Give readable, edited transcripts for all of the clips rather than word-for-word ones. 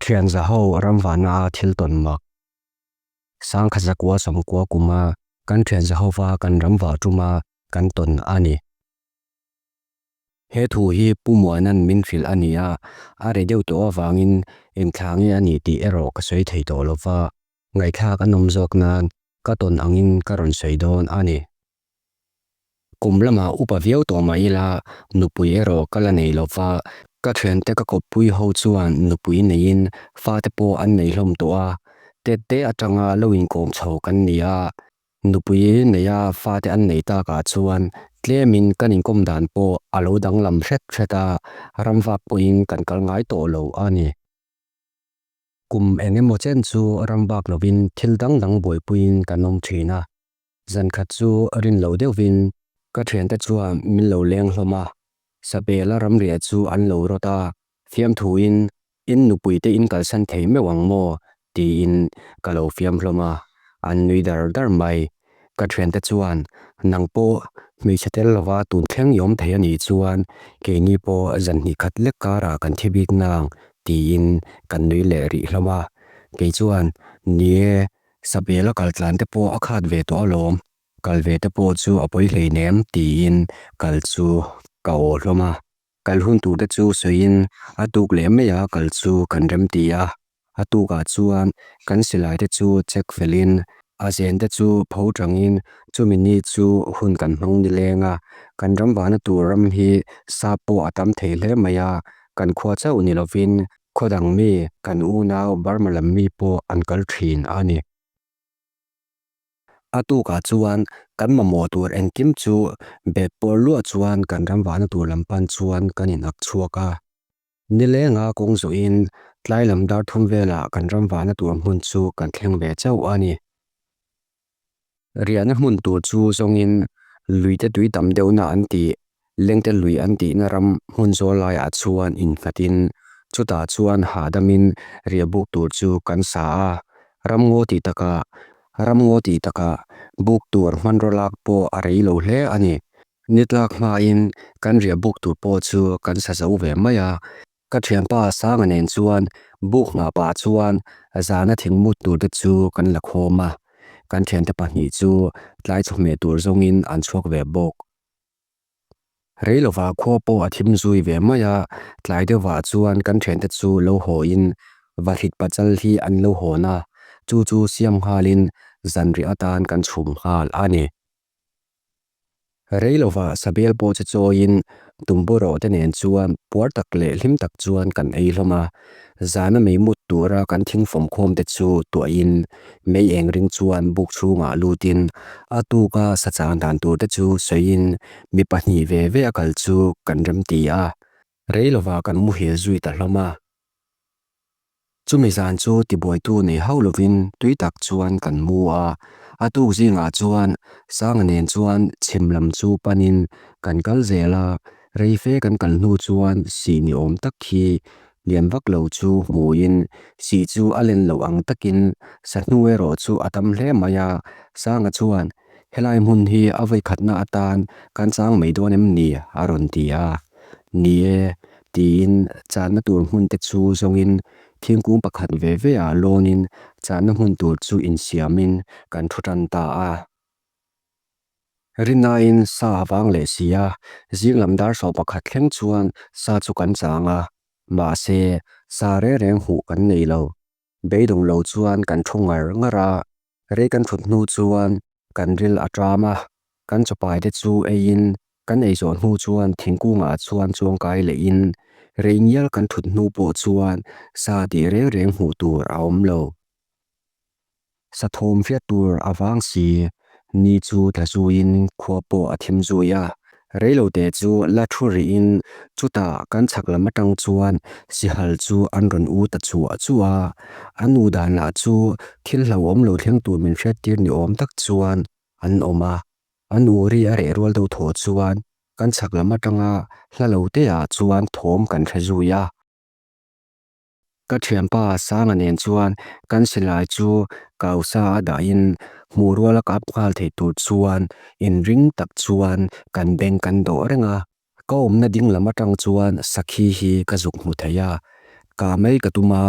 Ka thian zaho ramvana thil tawn mak. 1990 kuma kan thian zahova kan ramva tuma kan tawn a ni. He thu hi Pu Muanan min hrilh a ni a, a reh deuh tawh avangin eng thla nge a ni tih erawh ka sawi thei tawh lova, ngaihthlak a nawm zawk nan ka tawn angin ka rawn sawi dawn a ni. Kum lamah upa viau tawh mah ila, nupui erawh ka la nei lo va, ka thiante ka kawppui ho chuan nupui neiin fate pawh an nei hlawm tawh a, tette atanga lo inkawm chho kan ni a, nupui neia fate an nei takah chuan tlemin kan inkawm dan pawh a lo danglam hret hret a, ramvak pawhin kan kal ngai tawh lo a ni. Kum eng emaw chen chu ramvak lovin thil dang dang buaipuiin kan awm thin a. Zan khat chu rin lo deuhvin ka thiante chuan min lo leng hlawm a, Sabela ramriah chu an lo rawt a, fiamthuin in nupuite in kalsan thei meuh ang maw? tiin ka lo fiam hlawm a, an nui dar dar mai. Ka thiante chuan nang pawh hmeichhe tel lova tun thleng i awm thei a nih chuan keini pawh zan hnih khat lek karah kan thi bik nang tiin kan nui leh rih hlawm a, kei chuan ni e, Sabel a kal tlan te pawh a khat ve tawh alawm, kal ve te pawh chu a pawi hleinem tiin kal chu ka aw hlawm a. Kal hun tur te chu sawiin a tuk leh mai a kal chu kan rem ti a. A tukah chuan kan silai te chu check felin a zen te chu pho tangin chumi ni chu hun kan hmang nileng a. Kan ram vahna tur ram hi sa pawh a tam thei hle mai a, kan khua chauh ni lovin Khaw dang mi, kan unau Burma lam mi pawh an kal thin a ni. A tukah chuan kan mamawh tur engkim chu bag pawr luah chuan kan ram vahna tur lam pan chuan kan inhak chhuak a. Nilenga kawng zawhin tlai lam dar thum velah kan ram vahna tur hmun chu kan thleng ve chauh a ni. Riahna hmun tur chu zawngin luite tui tam deuhna an tih, lengte lui an tihna ram hmun zawl laiah chuan innghatin chutah chuan hahdamin riah buk tur chu kan sa a. Ramngaw tih takah ramngaw tih takah buk tur hmanraw lak pawh a rei lo hle a ni. Ni tlak hmain kan riah buk tur pawh chu kan sa zo ve mai a. Ka thianpa Sanga nen chuan buk nghah pah chuan zana thingmut tur te chu kan la khawm a, kan thiante pahnih chu tlai chawhmeh tur zawngin an chhuak ve bawk. Rei lovah khua pawh a thim zui ve mai a, tlai deuhvah chuan kan thiante chu lo hawiin vahrit pachal hi an lo hawn a, chu chu siam nghalin zanriah atan kan chhum nghal a ni. Rei lovah Sabel pawh chu chawiin Tumburawh te nen chuan puar tak leh hlim tak chuan kan ei hlawm a. Zana mei mut tura kan thingfawm khawm te chu tuahin mei eng ring chuan buk chhungah lutin a tuka sa chang dan tur te chu sawiin mi pahnih ve ve a kal chu kan remti a. Rei lovah kan muhil zui ta hlawm a. Chumi zan chu tibuaitu nei hauh lovin tui tak chuan kan mu a, a tuk zingah chuan Sanga nen chuan chhim lam chu panin kan kal zel a, reife kan kal hnu chuan sih ni awm tak hi lian vak lo chu hmuin sih chu a len loh ang takin sahnu erawh chu a tam hle mai a, Sanga chuan helai hmun hi a vawikhatna atan kan chang mai dawn em ni? a rawn ti a, ni e, Tiin channa tur hmun te chu zawngin thingkung pakhat ve ve ah lawnin channa hmun tur chu insiamin kan thu tan ta a. Rinaiin sa a vang leh si a, zing lam dar sawh pakhat thleng chuan sa chu kan chang a, mahse sa reng reng huh kan nei lo. Beidawng lo chuan kan thu ngar ngar a, rei kan thut hnu chuan kan ril a ṭam a, kan chawpai te chu eiin kan ei zawh hnu chuan thingkungah chuan chuangkai lehin rei ngial kan thut hnu pawh chuan sa tih reng reng hmuh tur a awm lo. Sa thawm hriat tur a vang si, ni chu tla zuiin khua pawh a thim zui a, Reilote chu la thu rihin chutah kan chhak lam atang chuan sihal chu an rawn u ta chuah chuah a, an u dan lah chu thil hlauhawm lo thleng tur min hriattir ni awm tak chuan an awm a, an u ri a reh rual deuh thaw chuan kan chhak lam atanga hla lo te ah chuan thawm kan hre zui a. Ka thianpa Sanga nen chuan kan silai chu kausa a dahin hmuh ruala kap nghal theih tur chuan inring tak chuan kan beng kan dawh reng a. Ka awmna ding lam atang chuan sakhi hi ka zuk hmu thei a, ka mai ka tum a,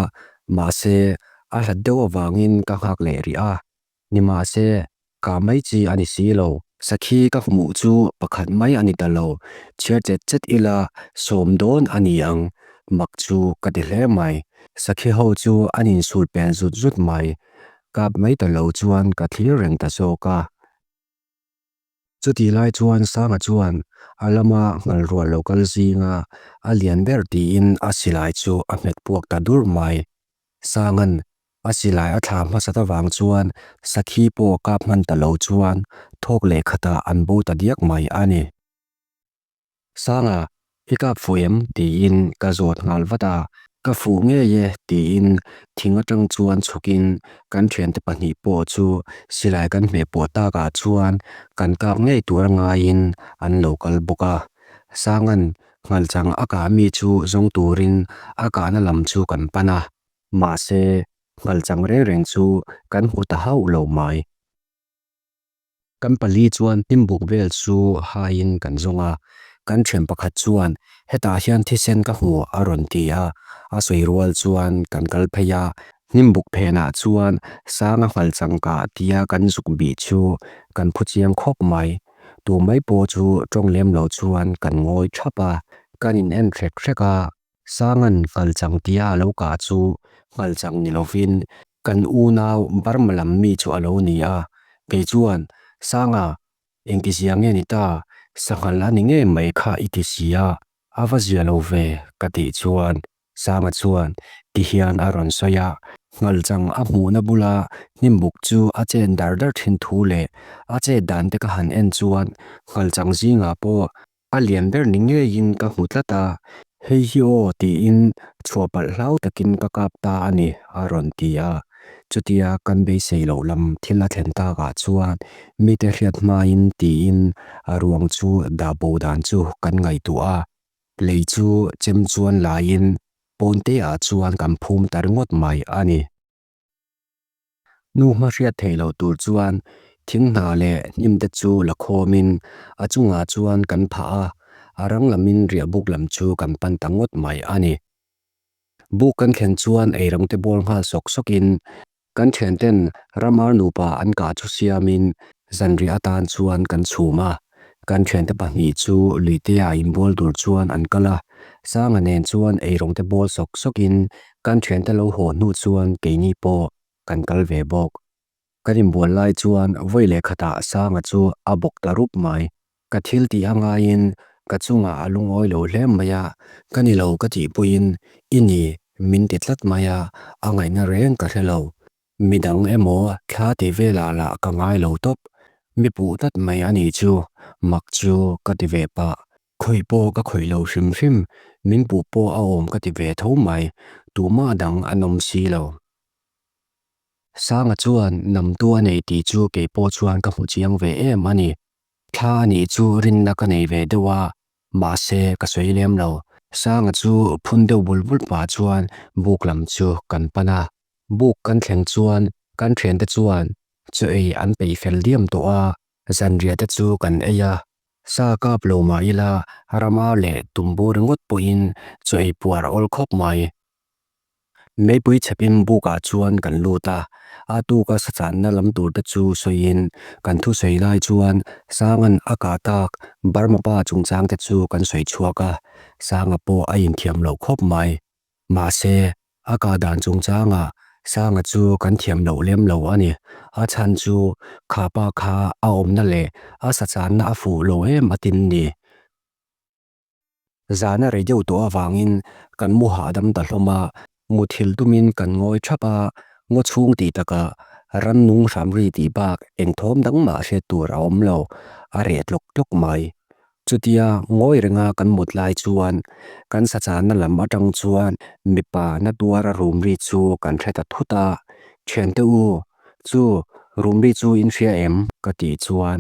Mahse, a hlat deuh avangin ka nghak leh rih a. Nimahse, kah mai chi a ni si lo. Sakhi ka hmuh chu pakhat mai a ni ta lo. Chhiar chet chet ila sawm dawn a ni ang. Mak chu ka ti hle mai. Sakhi ho chu an insul pen zut zut mai. Kap mai ta lo chuan ka thlir reng ta zawk a. Chutih lai chuan Sanga chuan a lama nghalrual lo kal zinga a lian ber tiin a silai chu a hmet puak ta dur mai. Sanga'n a silai a thla hmasat avang chuan Sakhi pawh kap hman ta lo chuan thawk leh khatah an bo ta diak mai a ni. Sanga, i kap fuh em? tiin ka zawt nghal vat a. Ka fuh ngei e, tiin thing atang chuan chhukin kan thiante pahnih pawh chu silai kan hmeh pawh takah chuan kan kap ngei tur a ngaiin an lo kal bawk a. Sanga'n nghalchang a kah mi chu zawng turin a kahna lam chu kan pan a, mahse nghalchang reng reng chu kan hmu ta hauh lo mai. Kan pali chuan hnimbuk vel chu haiin kan zawng a, kan thian pakhat chuan hetah hian thisen ka hmu a rawn ti a, a sawi rual chuan kan kal phei a, hnimbuk phenah chuan Sanga nghalchang kah tia kan zuk bih chu kan phu chiang khawp mai. Tu mai pawh chu tawng lem lo chuan kan ngawi thap a, kan in en hrek hrek a, Sanga'n nghalchang tia a lo kah chu nghalchang ni lovin kan unau Burma lam mi chu a lo ni a, kei chuan, Sanga, engtizia nge ni ta, sanghal a ni ngei mai kha i ti si a, a va zia lo ve, ka tih chuan Sanga chuan ti hian a rawn sawi a, nghalchang a hmuhna bula hnimbuk chu a chen dar dar thin thu leh a chet dan te ka han en chuan nghalchang zingah pawh A lian ber ni ngeiin ka hmu tlat a, hei hi aw tiin chhuah palh hlau takin ka kap ta a ni, a rawn ti a. Chutia kan beisei loh lam thil a thlen takah chuan mite hriat hmain tiin a ruang chu dah bo dan chu kan ngaihtuah a. Lei chu chem chuan laiin pawnteah chuan kan phum ta ringawt mai a ni. Nu hmahriat theih loh tur chuan thing hna leh hnim te chu la khawmin a chungah chuan kan phah a, a rang lamin riah buk lam chu kan pan ta ngawt mai a ni. Buk kan thlen chuan eirawng te bawl nghal sawk sawkin kan thianten ramar nupa an kah chu siamin zanriah atan chuan kan chhum a, kan thiante pahnih chu luitea inbual tur chuan an kal a, Sanga nen chuan eirawng te bawl sawk sawkin Kan thiante lo haw hnu chuan keini pawh kan kal ve bawk. Kan inbual lai chuan vawi leh khatah Sanga chu a bawk ta rup mai. Ka thil tih a ngaiin ka chungah a lungawi lo hle mai a, ka ni lo ka tih puiin i ni min ti tlat mai a, a ngaihna reng ka hre lo. Midang emaw thla tih velah lah ka ngai lo tawp. Mi puh tlat mai a nih chu, mak chu ka ti ve pah. Khawih pawh ka khawih lo hrim hrim, min puh pawh a awm ka ti ve tho mai, tumah dang an awm si lo. Sanga chuan namtu a nei tih chu kei pawh chuan ka hmu chiang ve em a ni. Thla a nih chu rinna ka nei ve deuh a, mahse ka sawi lem lo. Sanga chu phun deuh bul bul pah chuan buk lam chu kan pan a. Buk kan thleng chuan kan thiante chuan chaw ei an peih fel diam tawh a, zanriah te chu kan ei a. Sa kap lo mah ila rama leh tumbu ringawt pawhin chaw ei puar a awl khawp mai. Meipui chhepin bukah chuan kan lut a, a tuka sa channa lam tur te chu sawiin kan thusawi lai chuan Sanga'n a kah tak Burma pa chungchang te chu kan sawi chhuak a, Sanga pawh a inthiam lo khawp mai. Mahse, a kah dan chungchangah Sanga chu kan thiam loh lem lo a ni. A chhan chu kha pa kha a awmna leh a sachanna a fuh lo em a tin ni. Zana rei deuh tawh avangin kan mu hahdam ta hlawm a, muthilh tumin kan ngawi thap a, ngaw chhung tih takah rannung hramri tih bak eng thawm dang mah hriat tur a awm lo, a reh tlawk tlawk mai. Chutia ngawi renga kan mut lai chuan kan sachanna lam atang chuan mipa na tuara rum ri chu kan hre ta thut a, Thiante u, chu rum ri chu in hria em? Ka tih chuan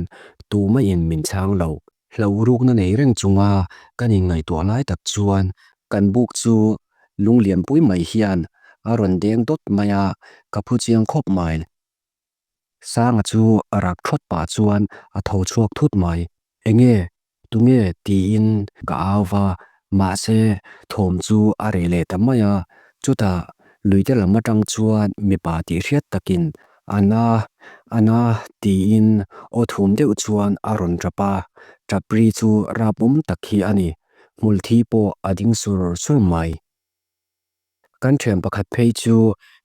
tumaiin min chhang lo. Hlauhrukna nei reng chunga kan inngaihtuah lai tak chuan kan buk chu lunglianpui mai hian a rawn deng dawt mai a, ka phu chiang khawp mai. Sanga chu a rak thawt pah chuan a tho chhuak thut mai. Enge? Tunge? tiin ka au va, mahse thawm chu a reh leh ta mai a. Chutah Luite lam atang chuan mipa tih hriat takin Ana, ana tiin aw thum deuh chuan a rawn tap a, tap ri chu rapawm tak hi a ni. Hmulthi pawh a ding sur sur mai. Kan thian pakhat phei chu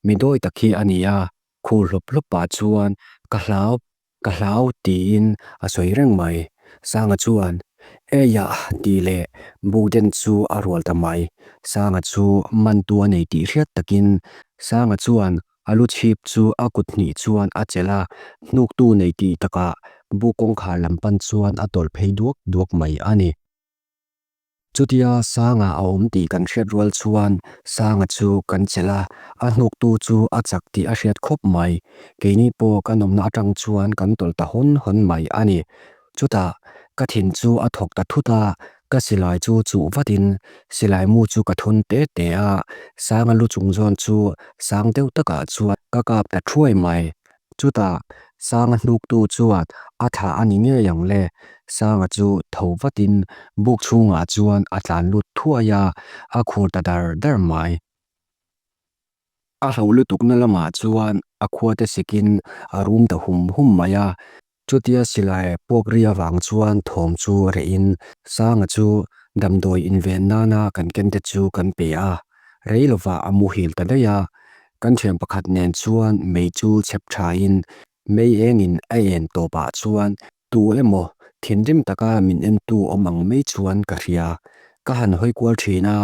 mi dawi tak hi a ni a, khur hlawp hlawp pah chuan ka hlau, ka hlau tiin a sawi reng mai. Sanga chuan, Eia tih leh Bukden chu a rual ta mai. Sanga chu mantu a nei tih hriat takin Sanga chuan a lu chhip chu a kut hnih chuan a chelh a, hnuktu nei tih takah buk kawngkhar lam pan chuan a tawlh phei duak duak mai a ni. Chutia Sanga a awm tih kan hriat rual chuan Sanga chu kan chelh a, a hnuktu chu a chak tih a hriat khawp mai. Keini pawh kan awmna atang chuan kan tawlh ta hawn hawn mai a ni. Chutah ka thin chu a thawk ta thut a, ka silai chu chuh vatin silai mu chu ka thun te te a, Sanga lu chung zawn chu sang deuh takah chuan ka kap ta thuai mai. Chutah Sanga hnuktu chuan a thlah a ni ngei ang le, Sanga chu tho vatin buk chhungah chuan a tlan lut thuai a, a khur ta dar dar mai. A hlo lutukna lamah chuan a khuate sikin a rum ta hum hum mai a. Chutia silai puak ri avang chuan thawm chu rehin Sanga chu damdawi inven nana kan kente chu kan pe a, rei lovah a muhil ta daih a. Kan thian pakhat nen chuan mei chu chhep thain mei engin a en tawpah chuan Tu emaw thinrim taka min entu awm ang mai chuan ka hria. Ka han hawi kual thin a,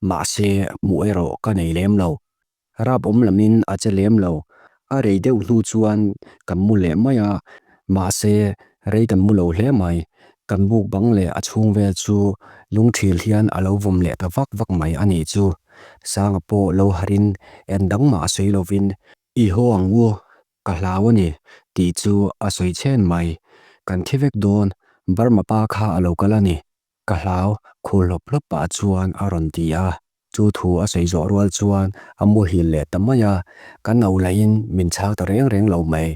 mahse hmuh erawh ka nei lem lo. Rap awm lamin a che lem lo. A rei deuh hnu chuan kan mu leh mai a, mahse rei kan mu lo hle mai. Kan buk bang leh a chhung vel chu lungthil hian a lo vawm leh ta vak vak mai a nih chu. Sanga pawh lo harin en dang mah sawi lovin, I haw ang u, Ka hlau a ni, tih chu a sawi chhen mai. Kan thi vek dawn, Burma pa kha a lo kal a ni. Ka hlau, khur hlawp hlawp pah chuan a rawn ti a. Chu thu a sawi zawh rual chuan a muhil leh ta mai a, kan au lahin min chhang ta reng reng lo mai.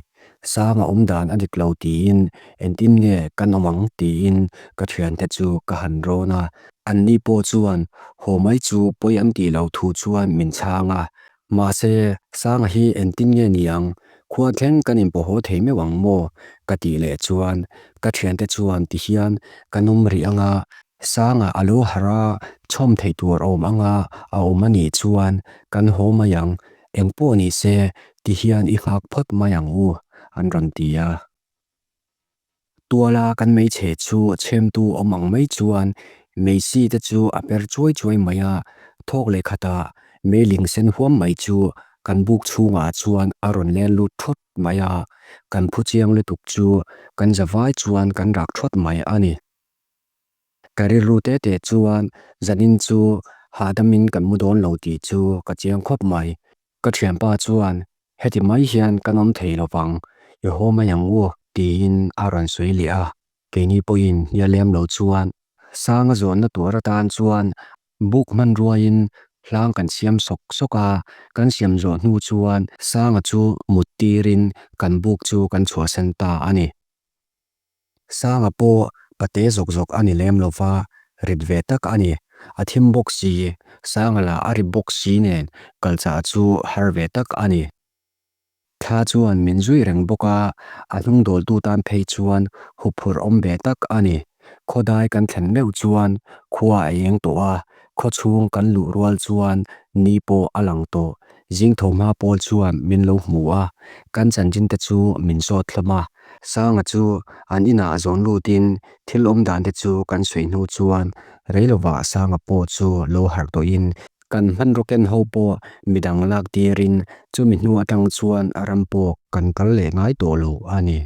Sanga awm dan a dik lo tiin engtin nge kan awm ang tiin ka thiante chu ka han rawn a. Anni pawh chuan haw mai chu pawi an tih lo thu chuan min chhang a. Mahse, Sanga hi engtin nge ni ang? Khua thleng kan inpawhaw thei meuh ang maw? Ka tih leh chuan ka thiante chuan ti hian kan awm rih ang a, Sanga a lo harh a, chhawm theih tur a awm ang a, a awm a nih chuan kan haw mai ang, engpawh ni se ti hian i nghak phawt mai ang u, an rawn ti a. Tuala kan hmeichhe chu chhemtu awm ang mai chuan Meisi te chu a per chuai chuai mai a, thawk leh khatah meiling sen huam mai chu kan buk chhungah chuan a rawn len lut thawt mai a, kan phu chiang lutuk chu kan zavai chuan kan rak thawt mai a ni. Ka rilru te te chuan zanin chu hahdamin kan mu dawn lo tih chu ka chiang khawp mai. Ka thianpa chuan heti mai hian kan awm thei lovang, i haw mai ang u tiin a rawn sawi leh a. Keini pawhin hnial lem lo chuan Sanga zawnna tur atan chuan buk hmanruaiin hlang kan siam sawk sawk a, kan siam zawh hnu chuan Sanga chu mut tirin kan buk chu kan chhuahsan ta a ni. Sanga pawh pate zawk zawk a ni lem lo va, rit ve tak a ni. A thim bawk si, Sanga lah a ri bawk si nen kalchah chu har ve tak a ni. Thla chuan min zui reng bawk a, a hnungdawltu tan phei chuan huphurh awm ve tak a ni. Khawdai kan thlen meuh chuan khua a eng tawh a, khawchhung kan luh rual chuan ni pawh a lang tawh. Zing tho hma pawl chuan min lo hmu a, kan chanchin te chu min zawt hlawm a. Sanga chu an inah zawn lutin thil awm dan te chu kan sawi hnu chuan rei lovah Sanga pawh chu lo harh tawhin kan hmanraw ken ho pawh midang lak tirin chumi hnu atang chuan ram pawh kan kal leh ngai tawh lo a ni.